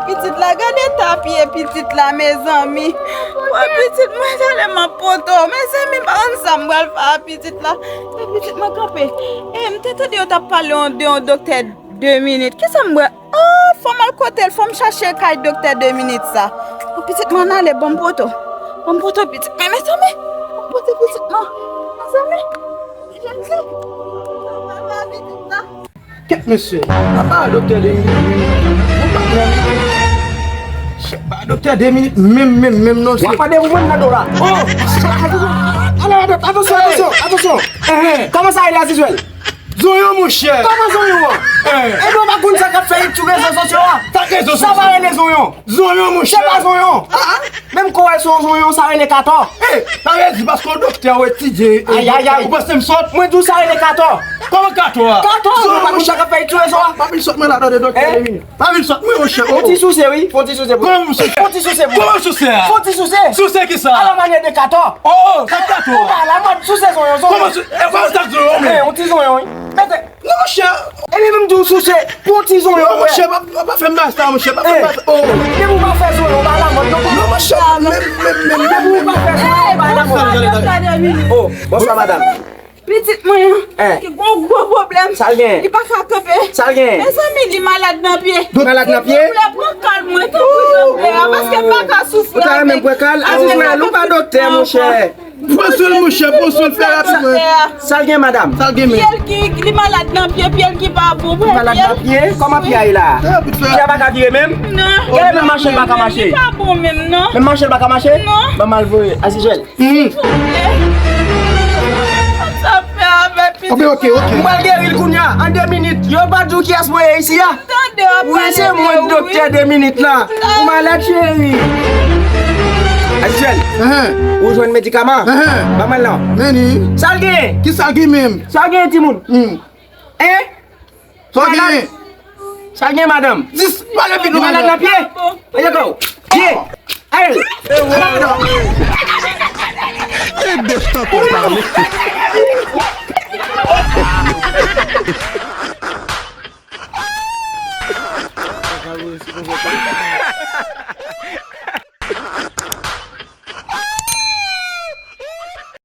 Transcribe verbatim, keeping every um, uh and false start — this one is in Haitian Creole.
Pitit la, gade eta pye pitit la, mezanmi. Mwen, pitit mwen, talè m ap poto. Mezanmi, m pa konn sa m pral fè a pitit la. E pitit mwen kanpe. E m te tande yo t ap pale yon, de yon doktè de minit. Kisa m pral? Oh, fò m al kote l, fò m chache kay doktè de minit sa. Oh, pitit mwen ale, ban m poto. Ban m poto, pitit mwen, mezanmi. Ban m poto, pitit mwen. Mezanmi. Jezi. Papa, pitit la. Kèt mesye, apa doktè de minit menm? Ou pa menm. Apa doktè de minit menm, menm, menm non. W ap mande pou mwen nan do la. Oh! Ala, ala, atansyon, atansyon, atansyon. Kòman sa ye la, Zizwèl? Zonyon, monchè. Kòman zonyon an? Ebyen, w pa konn sa k ap fè sou rezo sosyo a? Sa rezo sosyo? Sa pa rele zonyon. Zonyon, monchè. Se pa zonyon. Menm kò w wè se yon zonyon, sa rele katò. Ey, sa vle di paske w doktè, w etidye, e, ayayay, ou panse m sòt? Mwen di w sa rele katò. Kòman katò a? Katò, ou pa konn sa k ap fè sou rezo a? Pa vin sòt mwen ladan de doktè de minit. Pa vin sòt mwen, monchè. Fon ti souse, wi. Fon ti souse pou. Kòman souse? Fon ti souse pou. Kòman souse a? Fon ti souse. Souse kisa? A la manyè de katò. Oh, sa katò a? Ou pa la mòd souse zonyon, zonyon. Kòman sou-, e, kòman sa zonyon, men? Yon ti zonyon, wi. Mete. Non, monchè. Ebyen, menm di w souse, pran ti zonyon, non, monchè, pa, pa, pa fè m bagay sa, monchè, pa fè m bagay sa. Oh. Depi w pa fè zonyon, ou pa la mòd, non. Non, monchè, menm, menm, menm, menm, menm. Depi w pa fè zonyon, ou pa la mòd. Oh, bonswa, madanm. Pitit mwen an, ki gon gwo pwoblèm. Sa l gen? Li pa ka kanpe. Sa l gen? Mezanmi, li malad nan pye. Li malad nan pye? Silvouplè, pran kal mwen, tanpri, tanpri, paske m pa ka soufri avèk. Ou ta renmen pran kal? Azizwèl, ou pa doktè, monchè. Pran swen l, monchè, pran swen l, fè rapid, mwen. Sa l gen, madanm? Sa l gen, men? Pye l ki, li malad nan pye, pye l ki pa bon. Li malad nan pye? Kòman pye a ye la? Pye a pa ka vire menm? Non. Gade, menm mache l pa ka mache. Li pa bon menm, non. Menm mache l pa ka mache? Non. Ban m al voye. Azizwèl. Sa fè avè pitit mwen. Ok, ok, ok. M pral geri l kounye a, an de minit. Yo pa di w kiyès mwen ye isi a? Wi, se mwen, doktè de minit la. Ou malad, cheri? Azizwèl, ou jwenn medikaman? Ban mwen l non. Men ni. Sa l genyen? Kisa l gen menm? Sa l genyen, timoun? Hein? Sa w genyen? Sa l gen, madanm? Dis, pale vit, madanm. Li malad nan pye? Pye. Al. E bèf tankou pale.